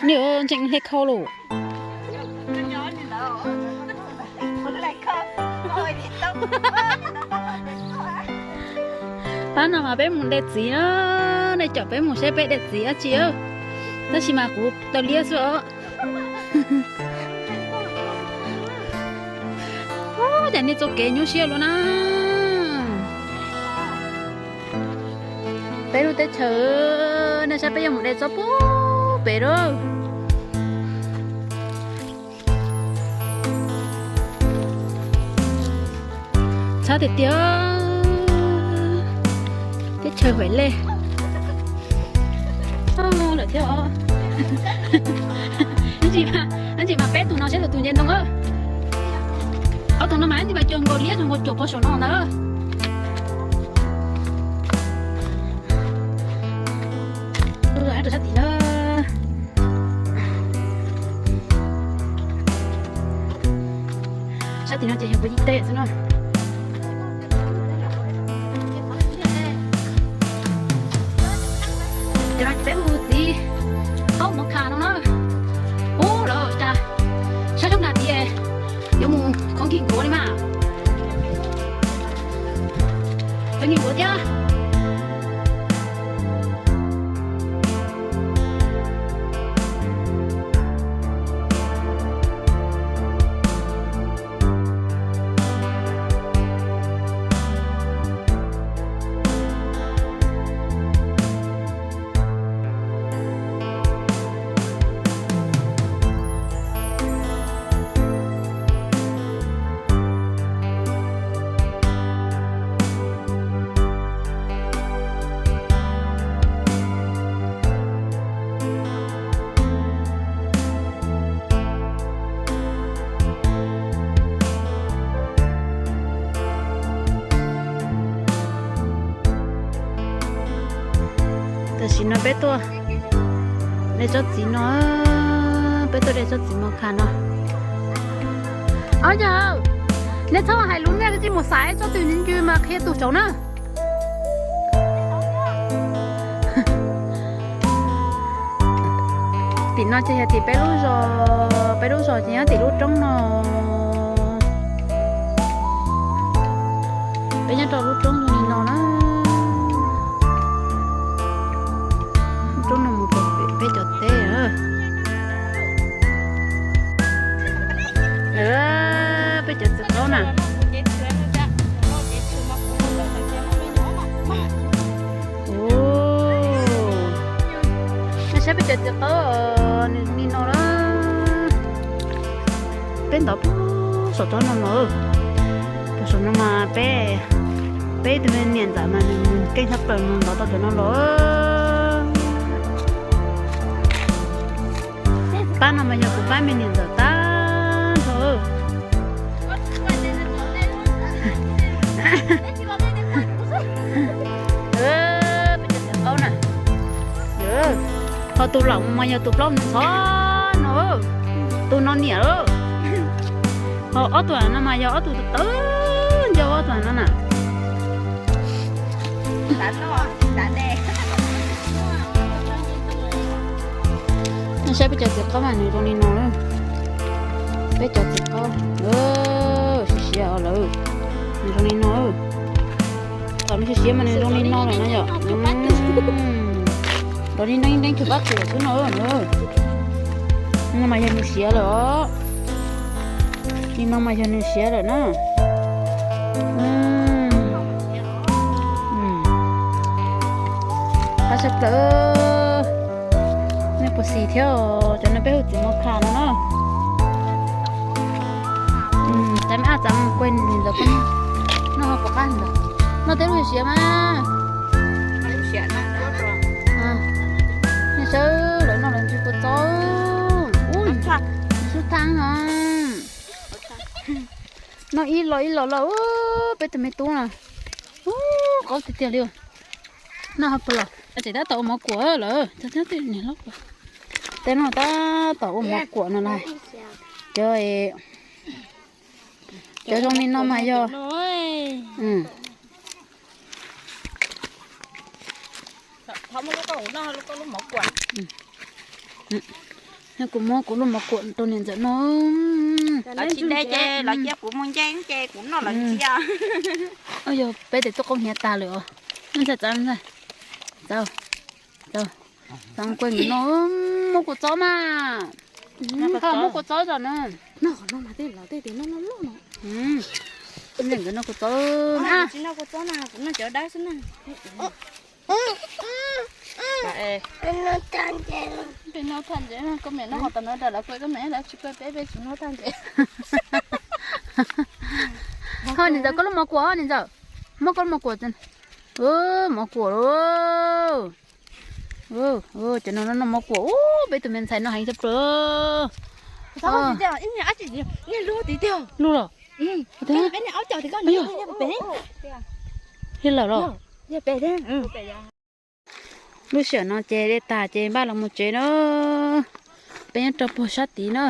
Nws ntseeg hle khau lawm. Pab no mas peb mus de txiv na, nej caum peb mus saib peb de txiv dab tsi. Tab sis mas kuv taw liab xwb os. Ua cas nej txoj kev nyuaj siab luaj na. Peb lub teb chaws, nej saib peb yuav mus de tsob pub pem lawm. Txhab tiag tiag, teb chaws Huaim Lej lawm thiab os. Tab sis mas peb tus no seb tus tus nce ntoo. Ob tug no mas ib ntsis mas cuag nkaus liab, cuag nkaus cuam pog saum no ntawd. Rau sab tim na. Sab tim no ces yog puv yim teb xwb na. Ces no ces peb hu txiv qaub mov kha no na. Ub, lawv cas sab soob dag tias yuav mus khoov nkig nkuav li mas. Khoov nkig nkuav thiab. Tam sim no peb tuaj de tsob txiv no, peb tuaj de tsob txiv mos khas no. Ob yog, nej txhob hais lus, nej tsis mus xaiv tsob twg ncw mas qhia tus saud na. Tim no ces yog tim peb lub zos, peb lub zos ces nyob tim lub roob no. Peb nyob rau lub roob zoo li no na. Lub roob no mus rau pem peb cov teb na. Peb cov txiv qaub na. Nej saib peb cov txiv qaub nws li no na. Peb ntov puag saum roob no los. Puag saum no mas peb, peb ib tug me niam ntxawm mas nws keej tshaj plaws mus ntov tau cov no los. Pab no mas yog kuv pab me niam ntxawm tag nrho. Peb cov txiv qaub na. Ho tus laus mas yog tus plaub ntxhov no, tus no niam. Ho ob tug no mas yog ob tug tawv ncauj ob tug no na. Nej saib peb cov txiv qaub mas nws zoo li no. Peb cov txiv qaub siav siav lawm, nws zoo li no. Thaum nws siav siav mas nws zoo li no lawm no yom. Nrov li nreeb nreeb kawg pab tsuas xwb no. No mas yog nws siav lawm os. Li no mas yog nws siav lawm na. Qab tshaj plaws. Nej puas xis thiab? Cov no peb hu txiv mos khas no na. Txav me ab txav mus kuaj ntawd, noj puas qab ntawd. Noj tej lub siav mas. Nej saib lawv noj lawv ntsis kua txob. Ub, xub thab no. Noj ib los ib los lawm, peb tus me tub na. Ub, qaub tiag tiag li. Noj ho puas los? Tseem tab tom ua mov kuam lawm. Tej no tab tom ua mov kuam no na. Cov, cov zoo li no mas yog. Thov muab lub koj ua no, lub koj lub mov kuam. Kuv muab kuv lub mov kuam rau niam ntxawm noj. Lawv tsis de ces lawv cia kuv mus nce ces kuv noj lawv ntsia. Yog peb tes tuaj qoob hniav tag lawm os. Ntxawm, txav, txav, txav, txav kuj noj, muab kuv txob mas. Muab kuv txob zom na. Nkawd noj kuv txob na. Tsis noj kuv txob na, kuv noj cov dawb xwb na. Peb noj thaj ntses, koj mem noj qhov tom no rau lawv kuaj, koj mem lawv tsis kuaj peb, peb tsis noj thaj ntses. Ho niam ntxawm koj lub mov kuam, niam ntxawm, muab koj lub mov kuam. Mov kuam lauj. Cov no noj mov kuam, peb tus me ntxhais no heev tshaj plaws. Lug los? Li lawm los? Lub sij hawm no ces de tag ces npaj los mus tsev na. Peb nyob rau puag sab tid na.